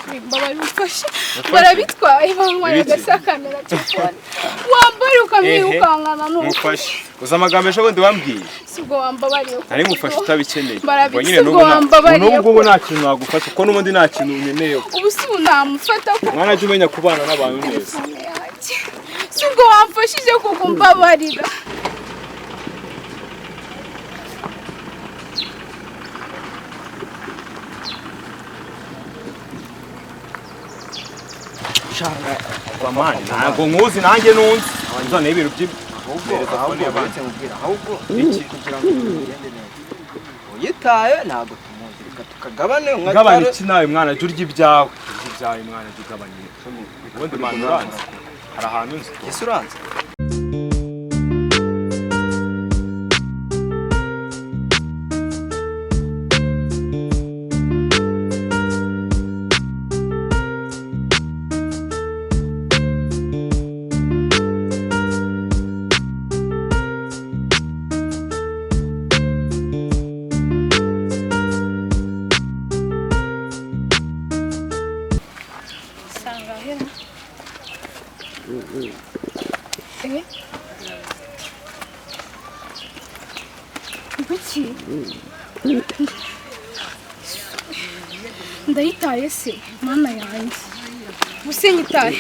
Mbabarira umfashe, barabitwaye, bantwaye agasakamera telefone. Wambariye ukamwirukankana nuko. Mufashe. Uzi amagambo ejo bundi wambwiye? Si ubwo wambabariye? Nari mufashe utabikeneye. Barabitse, Ubwo nyine ubwo n'ubu wambabariye. N'ubu ngubu nta kintu nagufasha, kuko n'ubundi nta kintu unyeneyeho. Ubu si ubu namufata ko Mwana, jya umenya kubana n'abantu neza. Telefone yanjye, si ubwo wamfashije kuko mbabarira. Man, ntabwo nkuzi nanjye nunzi. Nzana ibintu by'i Ahubwo Mpereza ahubwo phone y'abandi. uretse mubwira, ahubwo Iki? kugira ngo bigende neza, uyitaye ntabwo tumuzi, reka tukagabane umwe Gabanya atware. iki nawe mwana? Jya urya ibyawe, urya ibyawe mwana, jya ugabanya. Ubundi mwana uranzi, hari ahantu nzi. Ese uranze? Usanga ahera. Eh? Kuki? Ndayitaye se, mana yanjye. Ubuse nyitaye.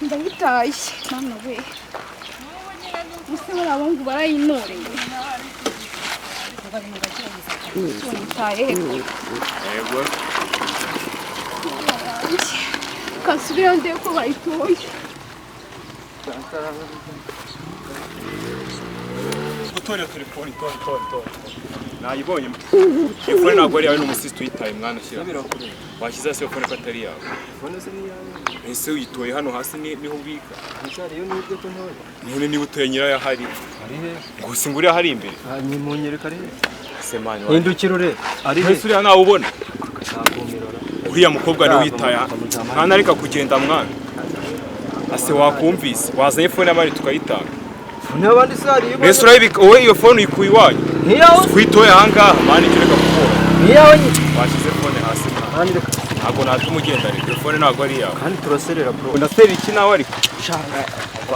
Ndayitaye, mana we. Ubuse bariya bahungu barayinoreye. Ubuse nyitaye he? Yego. Kansubirayo ndebe ko bayitoye. Gutora telefone, tora, tora, tora. Nayibonye. Telefone ntabwo ari yawe, ni umusisita uyitaye mwana, shyira. Washyize hasi iyo phone ko atari yawe. Phone se ni iyawe? Ese uyitoye hano hasi niho ubika? Nticyari iyo nibwe ko ntoya. None niba utoye nyirayo ahari? Ari he? Ngo si ngo uriya hari imbere. Nyimunyereka ari he? Se man. Hindukira ure ari he? Ese uriya ntawe ubona? Ntakumirora. Uriya mukobwa niwe uyitaye. Mwana, areka kugenda mwana. Ase wakumvise wazanye phone y'abandi tukayitanga. Phone y'abandi se hari iyo? Mbese urayibika wowe, iyo phone uyikuye iwanyu? Ntiyawe. Kuyitoye ahangaha mwana, icyo reka kukubona. Ntiyawe nyine. Washyize phone hasi mwana. Kandi reka. Ntabwo natuma ugenda rero. Iyo phone ntabwo ari iyawe. Kandi turaserera, bro. Ndasera iki nawe ariko?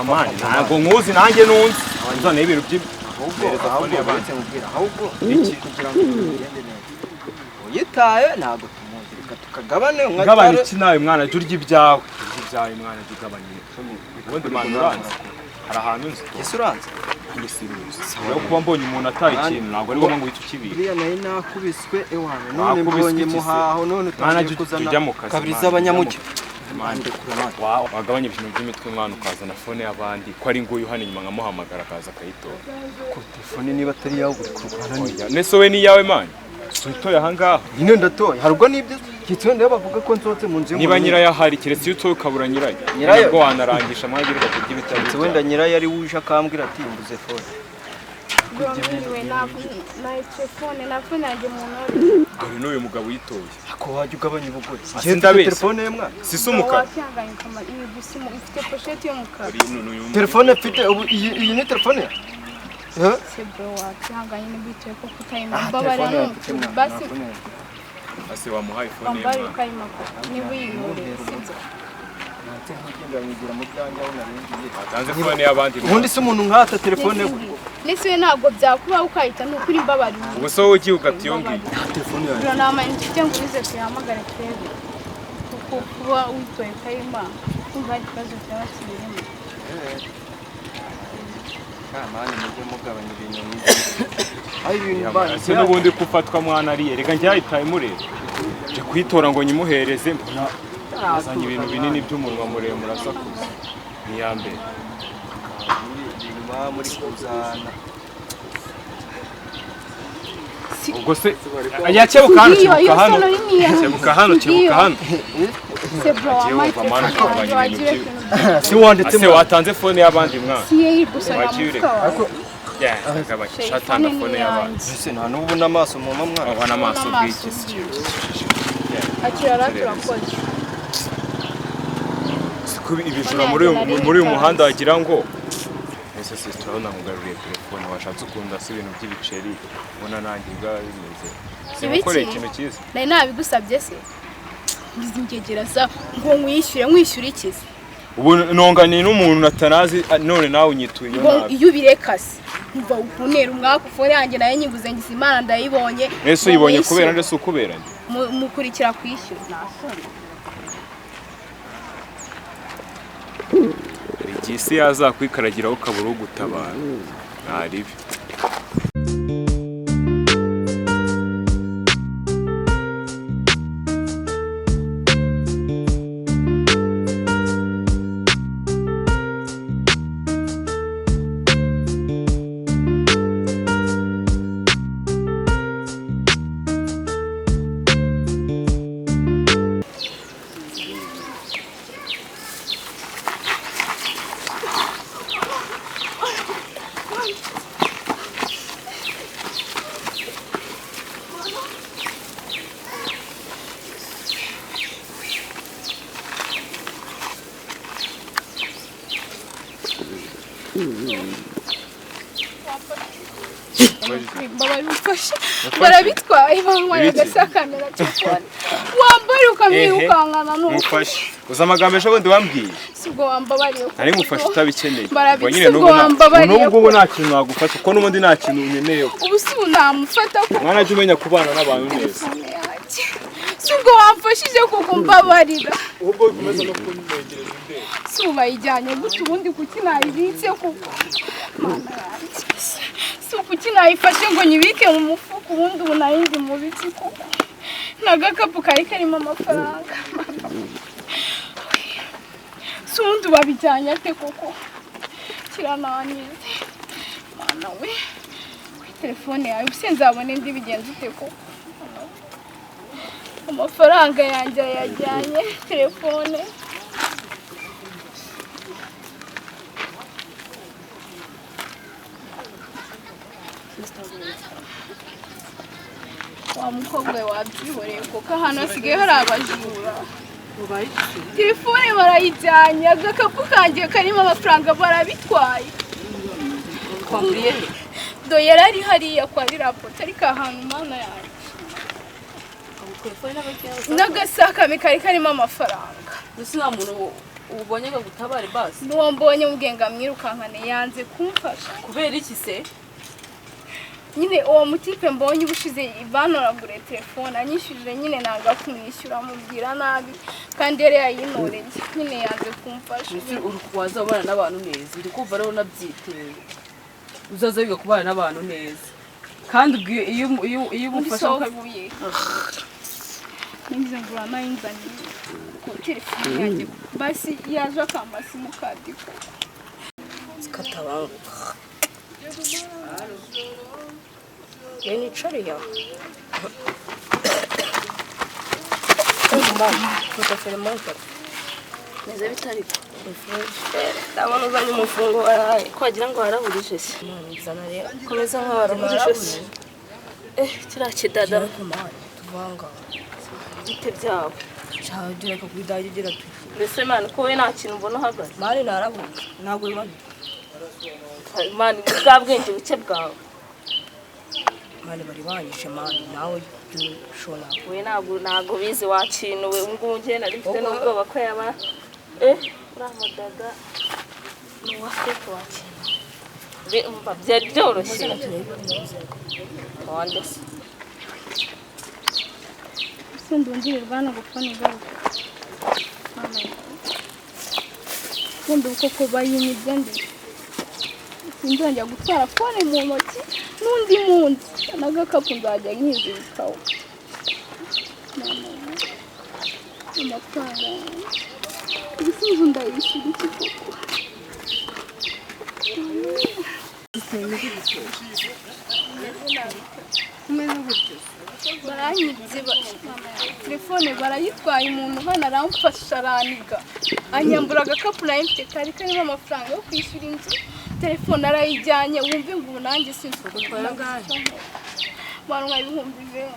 Man, ntabwo nkuzi nanjye nunzi. Nzana ibintu by'i Ahubwo Mpereza phone ahubwo y'abandi. uretse mubwira, ahubwo Iki? kugira ngo bigende neza, uyitaye ntabwo tumuzi, reka tukagabane umwe Gabanya atware. iki nawe mwana? Jya urya ibyawe, urya ibyawe mwana, jya ugabanya. Ubundi mwana uranzi, hari ahantu nzi. Ese uranze? Nanjye siruzi. Rero kuba mbonye umuntu ataye ikintu ntabwo ari ngombwa ngo uhite ukibika. Uriya nayo nakubiswe ewana, none Wakubiswe mbonye iki se? muhaho none Mwana, utangiye jya kuzana ujya mu kazi, kabiri mwana, z'abanyamugi. Mwana, wagabanya ibintu by'imitwe mwana, ukazana phone y'abandi ko ari nguyu hano inyuma, nkamuhamagara akaza akayitora. Ko telefone niba atari iyawe uri kurwana ni Nese wowe ni iyawe mwana? Uyitoye ahangaha. Nyine ndatoye, hari ubwo nibyo kitse wenda bavuga ko nsohotse mu nzu Niba y'umuntu. nyirayo ahari, keretse iyo utoye ukabura nyirayo. Nyirayo? Nabwo wanarangisha mwana, reka kurya ibitari Keretse wenda nyirayo ari wuje akambwira ati mbuze phone. Bro, na telefone, na phone yanjye mu ntoki. Dore n'uyu mugabo uyitoye. Ako wajya ugabanya ubugore. Ase Njye mfite ndabeshya. telefone ye mwana. Si se umukara? Wakihanganye ukama iyi gusa ifite pochette y'umukara. Uri n'uyu. Telefone mfite ubu iyi ni telefone ya? Eh? Se bro, wakihanganye niba uyitoye ko kutayima. Ah, Mbabarira telefone yawe mfite n'umutuku mwana. basi. Nta phone yawe. Ase wamuhaye phone ye Wambaye mwana. ukayima ko niba uyinkoreye, sibyo? Nanse nkugenda nyigira mu byanjye aho nari ngiye. Watanze phone y'abandi mwana. Ubundi se umuntu nkata telefone ye? Nese we ntabwo byakubaho ukahita, ni ukuri mbabarira. Ubwo se wowe ugiye ugata iyo ngiyo. Nta telefone yawe. Bro, nta mayinite ufite ngo ubize tuyahamagare twebwe, kuko kuba witoye ukayima kumva hari ikibazo cyaba kirimo. Mani, mujye mugabanya ibintu nk'ibi. Aho ibintu mbanyi. Ese n'ubundi ko ufatwa mwana ariye, reka njye yayitaye mureba. Nje kuyitora ngo nyimuhereze, mbona azanye ibintu binini by'umunwa muremure asakuza. Ni iya mbere. Ibintu muba muri kuzana. Ubwo se yakebuka hano, Ngiyo, kebuka iyo hano. sono ni iyanjye. Kebuka hano, kebuka hano. Se bro, Agiye wampaye wumva mwana, telefone yanjye, ukagabanya wagira ibintu ikintu. Si wanditse Ase watanze phone y'abandi mwana. Si ye gusa na Wagiye mufuka ureka. wawe. Yeah, gabanya. Shatanga phone y'abandi. Ese nta n'ubu n'amaso muma mwana. Abana amaso N'amaso bw'iki si bw'iki. Akira rero, turakoze. Siko ibijura muri uyu muhanda wagira ngo ese sister, urabona nkugaruriye telefone, washatse ukunda si ibintu by'ibiceri, ubona nanjye biba bimeze. Simukoreye Ibiki? ikintu cyiza. Nari nabigusabye se? Ngize ingegera za ngo nkwishyure, nkwishyure ikize? Ubu nonganiye n'umuntu natanazi, none nawe unyituye iyo Ngo nabi. iyo ubireka se, umva ukunera umwaka, phone yanjye nayo nyiguze, ngize Imana ndayibonye. Ese Ngo uyibonye nkwishyure. kubera nde? Si ukubera nde? Mukurikira kwishyura, ntasoni. Hari igihe isi yazakwikaragira ukabura ugutabara, ntaribi. Barabifashe, barabitwaye, bantwaye Ibiki? agasakamera, telefone. Wambare ukamwirukankana nuko. Mufashe uzi amagambo ejo bundi wambwiye? Si ubwo wambabariye ko? Nari ngufashe utabikeneye. Barabitse. Ubwo nyine Ubwo n'ubu wambabariye n'ubu ngubu nta kintu nagufasha, kuko n'ubundi nta kintu unyeneyeho. Ubu si ubu namufata ko? Mwana, jya umenya kubana n'abantu neza. Telefone yanjye, si ubwo wamfashije kuko mbabarira? Ubwo ukomeza no kunyegereza imbere. Si ubu bayijyanye gute ubundi? Kuki nayibitse kuko? Mana yanjye, si kuki nayifashe ngo nyibike mu mufuka ubundi? Ubu nayindi mu biki kuko n'agakapu kari karimo amafaranga. Si ubundi babijyanye ate koko? Kirananize, Mana we, kuri telefone yawe. Ubuse nzabone ndi bigenze ute koko? Amafaranga yanjye yajyanye, telefone. Wa mukobwa we, wabyihoreye kuko ahantu hasigaye hari abajura. Telefone barayijyanye, agakapu kanjye karimo amafaranga barabitwaye. Twamburiye he? Do yari ari hariya kwa rirapoto, ariko ahantu, Mana yanjye. Telefone n'abakiriya. N'agasakame kari karimo amafaranga. Mbese nta muntu ubonye ngo agutabare basi? N'uwo mbonye mubwiye ngo amwirukankane, yanze kumfasha. Kubera iki se? Nyine uwo mutipe mbonye ubushize banoraguriye telefone, anyishyurije, nyine nanga kumwishyura, mubwira nabi kandi yari yayinoreye, nyine yanze kumfasha. Mbese uri waza ubana n'abantu neza, ndi kumva rero unabyiteye, uzaza wiga kubana n'abantu neza, kandi ubwo iyo Undi umufasha sovuye ngize ngo uranayinzaniye ku telefone yanjye, basi yaje akampa simukadi ko. Zikatabanguka iyo nicariye aho. Meze bitari. Ndabona uzanye umufungo waraye. Ko wagira ngo waraburije se? Nzana rero. Komeza nkaho waraburije se. Eh, kiriya kidada. Tuvanga. Bite byabo? Shaho gira kakwidaje gira tuki. Mbese mani, ko we nta kintu mbona uhagaze? Mani, narabuze, ntabwo bibona. Mani, ni bwa bwenge buke bwawe. Mani, bari banyishe mani, nawe shona. We ntabwo bizi wa kintu we. Ubu ngubu njye nari mfite n'ubwoba ko yaba eh uriya mudaga ni uwa feke wa kintu. Umva byari byoroshye. Wande se? Ese ndongere bwana ngo phone igaruke? Ubundi koko bayinyibye ndi sinzongera gutwara phone mu ntoki n'undi munsi, n'agakapu nzajya nkizirikaho. Mana yanjye, amafaranga yanjye, ibisubizo ndayishyura iki koko? Baranyibye telefone barayitwaye. Umuntu hano aramfasha, araniga, anyambura agakapu nari mfite kari karimo amafaranga yo kwishyura inzu, telefone arayijyanye. Wumve ngo ubu nanjye sinzi ukuntu bantwaye 20,000.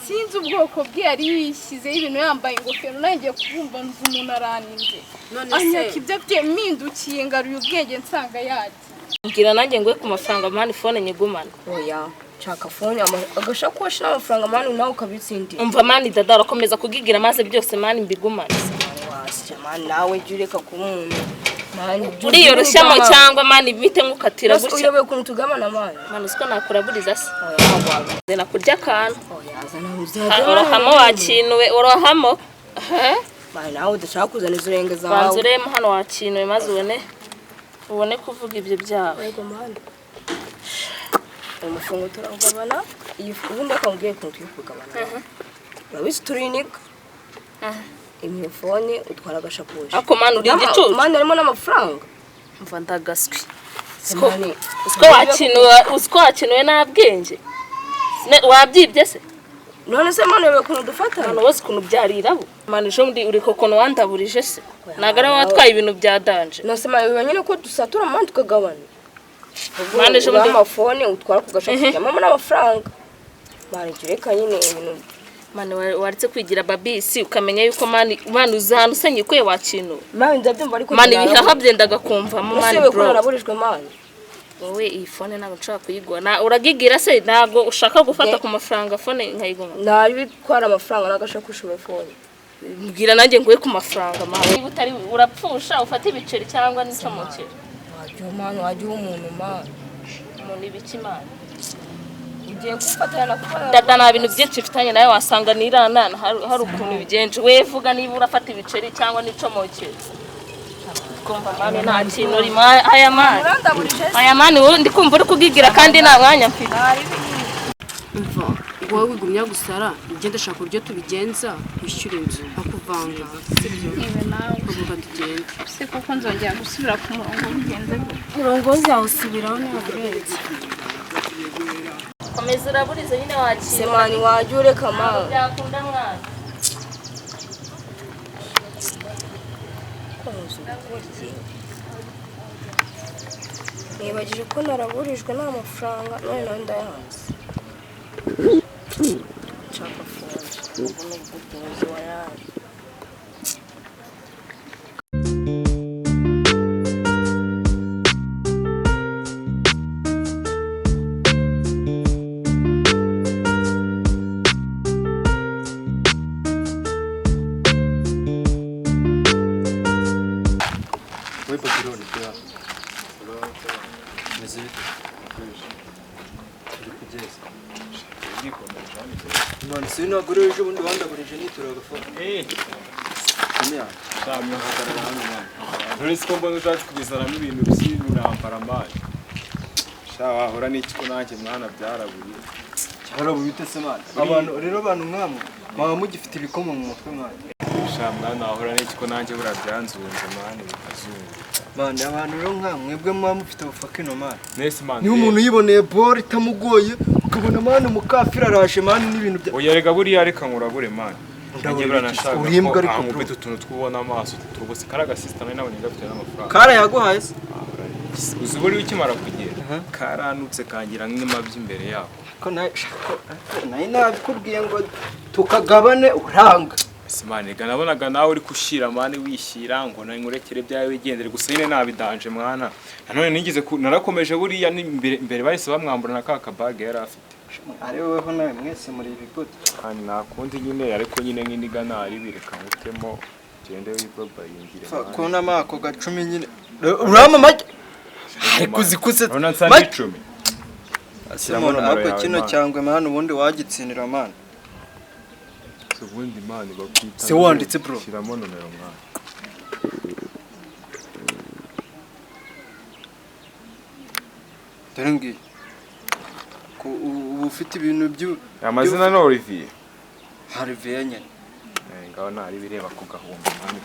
Sinzi ubwoko bwe, yari yishyizeho ibintu, yambaye ingofero. Nanjye kubumva nzi umuntu araninze, None se anyaka ibyo afite, mpindukiye ngaruye ubwenge nsanga yagiye. Mbwira nanjye nguhe ku mafaranga mani, phone nyigumane. Oya. Nshaka phone, agashakoshi n'amafaranga man, nawe ukabitsindira. Umva man, dada urakomeza kugigira maze byose man mbigumane. Wasya man, nawe jya ureka kuba umuntu man, jya Uriyoroshyamo ugira cyangwa man bite nkukatira Basi gutya? Uyobewe ukuntu tugabana man? Man, uziko nakuraburiza se? Oya, ntabwo wabikora. Nakurya akantu. Oya, zana. Ah, orohamo wakinuwe, orohamo. Eh? Man, nawe udashaka kuzana izo urenge zawe. Banza uremo hano wakinuwe, maze ubone kuvuga ibyo byawe. Yego man, uyu mufungo turawugabana. Iyi ubundi akambwiye ukuntu turi kugabana. Urabizi turinika iyi phone, utwara agashakoshi. Ariko man, uri igicucu. Man, harimo n'amafaranga. Mva ndagaswi. Man, Uziko wakinuwe nta bwenge. Wabyibye se? None se man, uyobewe ukuntu dufatana? Mwana, wose ukuntu byarirabo man, ejo bundi uri kokono wandaburije se, ntabwo ari wowe watwaye ibintu bya danger? None se man, biba nyine ko dusatura man, tukagabana. Man, ejo bundi- Amafone utwara ku gashakoshi harimo n'amafaranga man, jya ureka nyine ibintu. Man, waretse kwigira babisi, ukamenya yuko man, man, uzi ahantu usenye ukuye wakinuwe. Man, ndabyumva ariko Man, ibihaha byendaga kumvamo man. usibe ko Bro, naraburijwe man. Wowe iyi phone ntabwo nshobora kuyigura. Uragigira se, ntabwo ushaka gufata ku mafaranga, phone nkayiguma? Ntabitwara amafaranga n'agashakoshi we phone. Mbwira nanjye nguhe ku mafaranga man. Niba utari urapfusha, ufate ibiceri cyangwa n'icomokero. Wajya man, wajya uha umuntu man. Umuntu ibiki man? Ugiye gufatanya na kuba Dada, nta bintu byinshi mfitanye nawe, wasanga niranana hari ukuntu bigenje. We vuga niba urafata ibiceri cyangwa n'icomokero. Kumva man, nta kintu urimo aya man. Urandaburije. Aya man, wowe ndi kumva uri kugigira kandi nta mwanya mfite. Umva, wowe wigumya gusara, njye ndashaka uburyo tubigenza wishyura inzu akuvanga, sibyo? Niba nawe. Haguruka tugende. Se koko nzongera gusubira ku murongo bigenze gute? Umurongo uzawusubiraho ntabwo urenze. Komeza uraburize nyine wakira. Se man, wajya ureka man. Byakunda mwana. Nibagije ko naraburijwe nta mafaranga, none nawe ndayahanze. Nshaka phone, ubu ni ubwuzi wayaye. We Babylon, bya meze bite? Turi kugeza Imana si ntabwo rero ejo bundi wandagurije nitura agafone. Ine yanjye. Shamwe. Hagarara hano mwana. None ko mbona ushatse kubizanamo ibintu by'intambara man? Sha, wahora n'iki ko nanjye mwana byarabuye. Cyarabuye ute se mwana? Abantu rero, abantu nkamwe mwaba mugifite ibikoma mu mutwe mwana. Sha mwana, wahora n'iki ko nanjye buriya byanzunze man, bikazunguruka. Mwana, abantu rero nkamwe mwebwe muba mufite ubufakino mwana. Nese man. Niba umuntu yiboneye ball itamugoye, ukabona mwana umukafiri araje mwana n'ibintu bya Oya rega, buriya reka nkurabure man. Nanjye buriya nashakaga Urimbwa ko ariko, bro. ankubita utuntu tw'ubona amaso tubose kari agasisita nari nabonye gafite n'amafaranga. Kara yaguhaye se? Uzi buriya ukimara kugera karanutse kangira nk'imabyi imbere yako. Ko nawe nawe nabikubwiye ngo tukagabane uranga. Ese man, rega nabonaga nawe uri kushyira man, wishyira ngo nawe nkurekere ibyawe wigendere, gusa nyine nabidanje mwana. Nanone nigeze narakomeje buriya ni imbere imbere bahise bamwambura na ka kabage yari afite. Ari woweho nawe mwese muri ibigote. Kandi nakundi nyine, ariko nyine nk'iniga nari bireka ngutemo ugende wibabayingire. Kubonamo ako gacumi nyine urama make ariko uzikuse. Urabona nsa n'icumi. Shyiramo nomero yawe, kino man. cyangwa mwana ubundi wagitsinira mwana. Se ubundi man bakwita Se wanditse, bro? Shyiramo nomero mwana. Dore ngiyi ko ubu ufite ibintu by'u Amazina ni Olivier. Harvey nyine. Ngaho ntari bireba ku gahumbi mwana.